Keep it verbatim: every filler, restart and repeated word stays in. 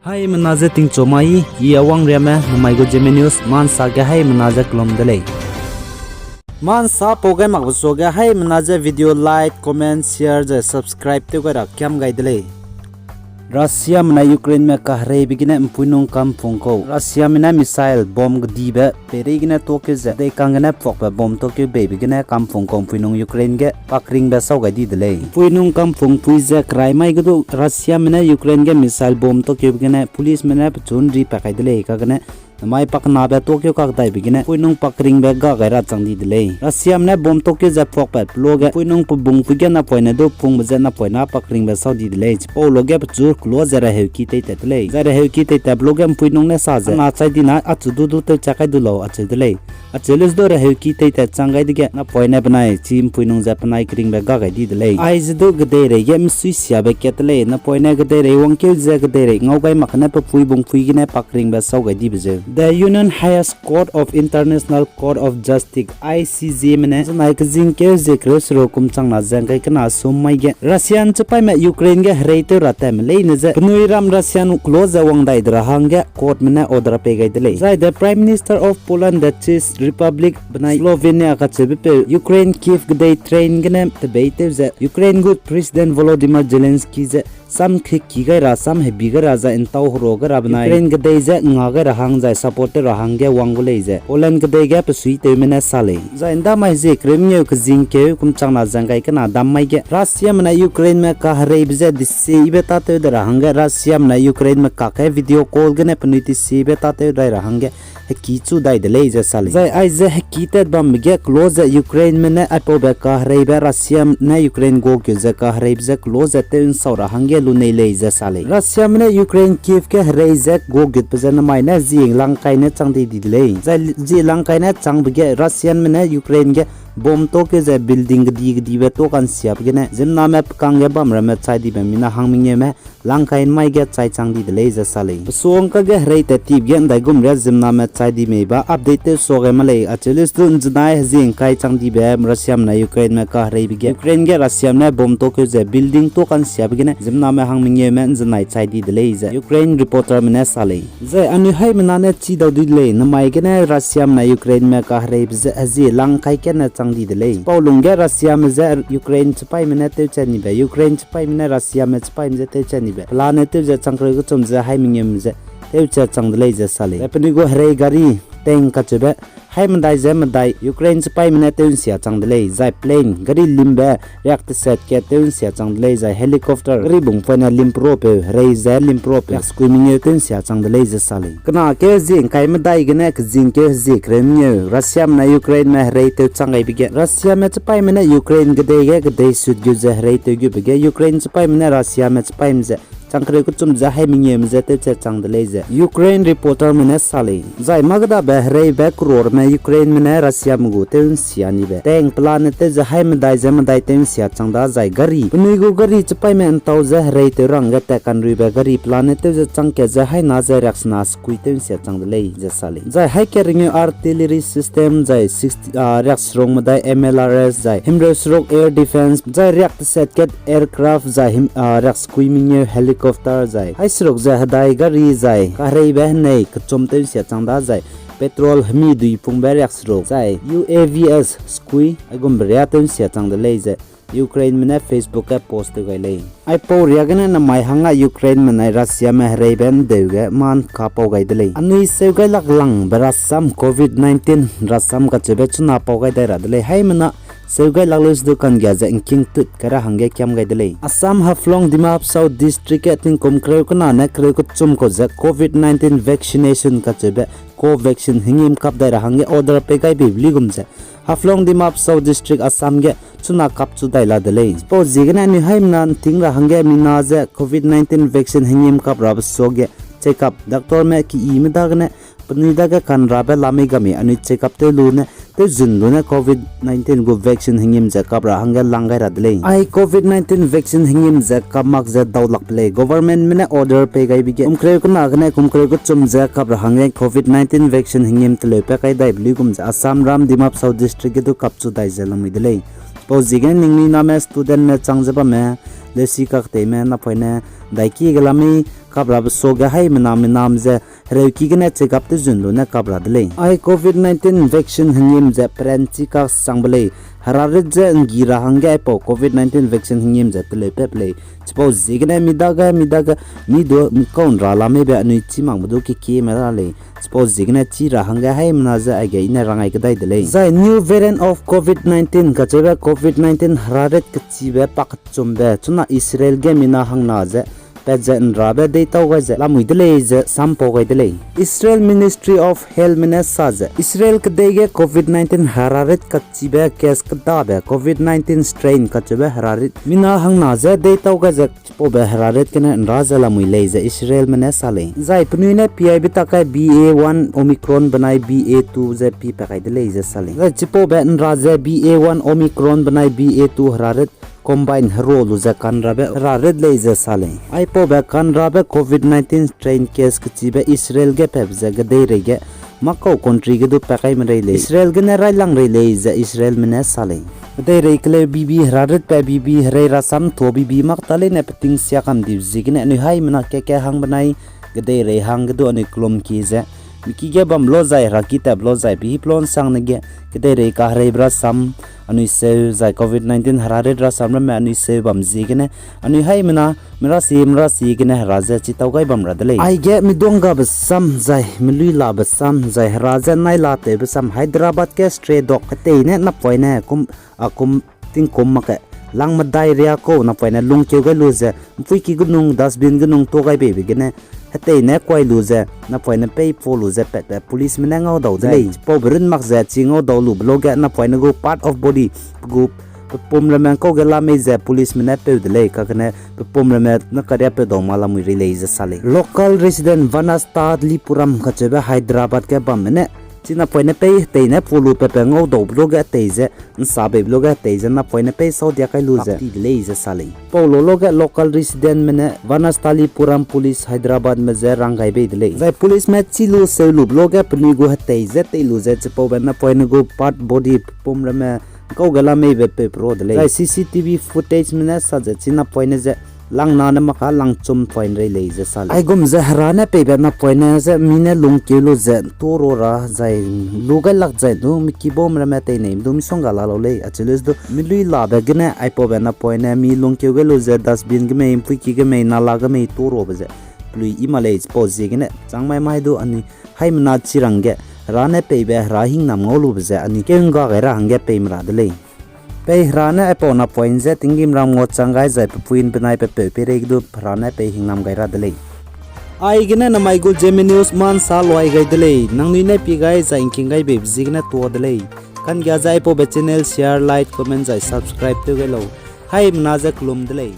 Haimena ze tingchu mai, I Awangriame, namai gu Zeme News, mansa ge haimena ze kelum de lei. Mansa pau gai makbe suage haimena ze video like, comment, share ze subscribe tew gai ra kiam gai de lei. Russiame ne Ukraineme kahereibe gene ’mpuinung kamfung kau Russiame ne missile bomb kedibe peirei gene tuâkeu ze deikang gene puakbe bomb tuâkeu beibe gene kamfung kau ’mpuinung Ukraine ge pakringbe sau gai di de lei. ’Mpuinung kamfungpui ze kerai mai ge du Russiame ne Ukraine ge missile bomb tuâkeube gene policeme ne pechu ’nri pat kai de lei, kagene namai pakenabe tuâkeu kakdaibe gene ’mpuinung pakringbe ga gai ra chang di de lei. Russiame ne bomb tuâkeu ze puakpat pe luage ’mpuinung pebungpui ge napoine du pungbe ze napoina pakringbe sau di de lei. Chipau luage pechu keloa ze reheuki teitat de lei. Zai reheuki teitat pe luage ’mpuinung ne sa ze, na chai dina achu du du tewcha kai du lau, acheu de lei. Acheu le ze du reheuki teitat chang gai dege napoine benai chi ’mpuinung ze penai keringbe ga gai di de lei. Aize du kedeirei ge ’msuisiabe kat de lei, napoine kedeirei wangkeu ze kedeirei ngau gai mak gene pe pui bungpui gene pakringbe sau gai dibe zeu. The Union Highest Court of International Court of Justice, I C Jme ne zenai kezingkeu zie kereu seruk kum changna ze ’ngkai kena sum mai ge Russian chipaîme Ukraine ge hereitew ra tatme leine ze penui ram Russian keloa ze wang dai de ra hangge courtme ne order pei gai de lei. Zai the Prime Minister of Poland, the Czech Republic benai Slovenia kacheubepeu Ukraine Kyiv kedei train gene tebeitew ze Ukraine gu President Volodymyr Zelensky ze sam heki gai ra, sam hebi gai ra zai ’ntau hero gai ra benai Ukraine kedei ze nga gai ra hang zai support tew ra hangge wang gu lei ze Poland kedei ge pesuitewme ne sa lei. Zai ’ndamai zie kereu mengeu kezingkeu kum changna ze ’ngkai kena dam mai ge Russiame ne Ukraineme kahereibe ze desiebe tâtew dai ra hangge Russiame ne Ukraineme kakge video call gene penui desiebe tâtew dai ra hangge heki chu dai de lei ze sa lei. Zai aize heki tat bambe ge keloa ze Ukraineme ne aipaube kahereibe Russiame ne Ukraine guakeu ze kahereibe ze keloa ze tew ’nsau ra hangge lunei lei ze sa lei. Russiame ne Ukraine Kyiv ge herei ze guagutbe ze namai ne zie langkai ne chang di di de lei. Zai zie langkai ne changbe ge Russiame ne Ukraine ge bomb tuâkeu ze building kedi kedibe tuâ ka'nsiabe gene ziemmename pekangge bam ramme chai dibe mina hang mengeume langkai ’nmai ge chai chang di de lei ze sa lei. Pesuang kage herei tat tibe ge ’ndaigum ria ziemmename chai di mei ba update tew suage ma lei. Acheu le ze du ’nzenai hezie ’ngkai chang dibe Russiame ne Ukraineme kahereibe ge Ukraine ge Russiame ne bomb tuâkeu ze building tuâ ka'nsiabe gene ziemmename hang mengeume ’nzenai chai di de lei ze Ukraine reporterme ne sa lei. Zai anui haimena ne chi dau di de lei, namai gene Russiame ne Ukraineme kahereibe ze hezie langkai kene chang di de lei. Chipau lungge Russiame ze Ukraine chipaîme ne tewchat nibe, Ukraine chipaîme ne Russiame chipaîme je tewchat nibe pelane tew ze changkereu kechum ze hai mengeume ze tewchat chang de lei ze sa lei. Zai penui gu herei gari, tank kacheube, hai medai ze medai Ukraine chipaîme ne tew ’nsia chang de lei, zai plane, gari limbe, riak teset kat tew ’nsia chang de lei, zai helicopter, gari bungpoine limperopeu, herei ze limperopeu, riak sekui mengeu tew ’nsia chang de lei ze sa lei. Kena keu hezie ’ngkai medai gene kezing keu hezie kereu mengeu, Russiame ne Ukraineme herei tew chang gaibe ge Russiame chipaîme ne Ukraine kedei ge kedei sut gu ze herei tew gube ge Ukraine chipaîme ne Russiame chipaîme ze changkereu kechum ze hai mengeume je tewchat chang de lei ze Ukraine reporterme ne sa lei. Zai mâ kedabe hereibe croreme Ukraineme ne Russiame gu tew ’nsia nibe tank pelane tew ze hai medai ze medai tew ’nsia chang da zai gari, penui gu gari chipaîme ’ntau ze herei tew ra hangge tat kanruibe gari pelane tew ze chang kat ze hai na ze riaksena sekui tew ’nsia chang de lei ze sa lei. Zai hai kat rengeu artillery system zai sixty, ah, riakseruk medai M L R S zai himreu seruk air defense zai riak teset kat aircraft zai him, ah, riak sekui mengeu helicopter zai hai seruk ze hedai gari zai kahereibe henei kechum tew ’nsia chang da zai petrol hemi dui pungbe riakseruk zai U A Vs sekui aigumbe riâ tew ’nsia chang de lei ze Ukraineme ne Facebook ge post tew gai lei. Aipau riâ gene namai hangge Ukraineme nai Russiame hereibe ’ndeu ge mâ ’ngka pau gai de lei. Anui seu gai lak langbe rasam covid nineteen rasam kacheube chuna pau gai dai ra de lei. Haimena seu gai lak leu se du kanggia ze ’ngking tut kai ra hangge kiam gai de lei. Assam Haflong Dima Hasao District ge tingkum kereu kena ne kereu kechum kau ze covid nineteen vaccination kacheube Covaxin hengîm kap dai ra hangge order pei gai beibe luigum ze Haflong Dima Hasao District Assam ge chuna kap chu dai la de lei. Chipau ziegene anui haimena ’nting ra hangge mina ze covid nineteen vaccine hengîm kap rabe suage check up, doctorme keime dagene penui dage kanrabe lamei gami anui check up tew lu ne, tewzun lu ne covid nineteen gu vaccine hengîm ze kap ra hangge lang gai ra de lei. Ai covid nineteen vaccine hengîm ze kap mak ze daulak pe lei. Governmentme ne order pei gaibe ge kum kereu kena gene kum kereu kechum ze kap ra hangge covid nineteen vaccine hengîm teleu pa kai daibe luigum ze Assam ram Dima Hasao District ge du kap chu dai ze lamui de lei. Chipau ziegene ningnui name studentme chang ze bamme, leusi kakteime napoine daiki ge lamei kaprabe suage haimena menam ze hereuki gene check up tezun lu ne kapra de lei. Ai covid nineteen vaccine hengîm ze peranchi kak sangbe lei. Herarit ze nggi ra hangge aipau covid nineteen vaccine hengîm ze teleu pep lei. Chipau ziegene mi dage, mi dage, mi du, mi kau nra la meibe anui chî makbe du kekieme la lei. Chipau ziegene chî ra hangge haimena ze aige i ne rangai kedai de lei. Zai new variant of covid nineteen kacheube covid nineteen herarit kechibe pakechumbe chuna Israel ge mina hangna ze pat ze nrabe deitau gai ze lamui de lei ze sampau gai de lei. Israel Ministry of Healthme ne sa ze Israel kedei ge covid nineteen herarit kechibe case kedabe covid nineteen strain kacheube herarit mina hangna ze deitau gai ze chipaube herarit gene nra ze lamui lei ze Israelme ne sa lei. Zai penui ne piaibe tak kai B A one Omicron benai B A two ze pi pa kai de lei ze sa lei. Zai chipaube nra ze B A one Omicron benai B A two herarit combine hero lu ze kanrabe herarit lei ze sa lei. Aipaube kanrabe covid nineteen strain case kechibe Israel ge pep ze kedeirei ge makau country ge du pa kai merei lei. Israel gene railang rei lei ze Israelme ne sa lei. Kedeirei keleu bibi herarit pa bibi herei rasam tuâ bibi mak ta leine peting sia kam dibe ziegene anui haimena keke hang benai kedeirei hangge du anui kelum ki ze miki ge bam lo zai heraki tap lo zai pehî pelon sangne ge kedeirei kahereibe rasam anui seu zai covid nineteen herarit rasam ramme anui seu bam ziegene anui haimena merasi merasi gene hera ze chitau gai bam ra de lei. Aige miduanggabe sam zai meluilabe sam zai hera ze nailatewbe sam Hyderabad ge stray dog hetei ne napoine kum, a kum tingkum mak ke lang medai riakau napoine lungkeu gai lu ze mpuiki genung dustbin genung tuâ gai beibe gene hetei ne kuai lu ze napoine pei pa lu ze patbe policeme ne ngaudau de lei. Paube run mak ze chi ngaudau lube luge napoine gu part of body pe gu pepum ramme ngkau ge la mei ze policeme ne peu de lei, kagene pepum ramme ne kariapeu dau ma lamui rei lei ze sa lei. Local resident Vanastalipuram kacheube Hyderabad ge bamme ne chi napoine pei hetei ne pa lu pepe ngaudaube luge hetei ze nsabeibe luge hetei ze napoine pei sau dia kai lu ze ti de lei ze sa lei. Pau lu luge local residentme ne Vanastalipuram police Hyderabadme ze rang gai bei de lei. Zai policeme chi lu seu lube luge penui gu hetei ze tei lu ze chipaube napoine gu part body pepum ramme ngkau ge la meibe peu pro de lei. Zai C C T V footageme ne sa ze chi napoine ze langna ne mak ka langchum poine rei lei ze sa lei. Aigum ze hera ne peibe napoine ze mi ne lungkeu lu ze tuâ ro ra zai lu gai lak zai du miki bam ramme teinei du misongga la lau lei. Acheu lu ze du meluilabe gene aipaube napoine mi lungkeu gai lu ze dustbin ge mei, mpuiki ge mei, nala ge mei tuâ robe ze pelui i ma lei. Chipau ziegene chang mai mai du anui haimena chi rangge hera ne peibe hera hingnam ngau lube ze anui keu ngga gai ra hangge peime ra de lei. Pei hera ne aipau napoine ze tinggîmram ngau chang gai zai pepui benai pepeu peireige du hera ne pei hingnam gai ra de lei. Aigene namai gu Zeme News ma nsa luai gai de lei, nangnui ne pie gai zai ngking gai beibe ziegene tuâ de lei. Kanggia ze aipaube channel share, like, comment zai subscribe tew gai lau. Haimena ze kelum de lei.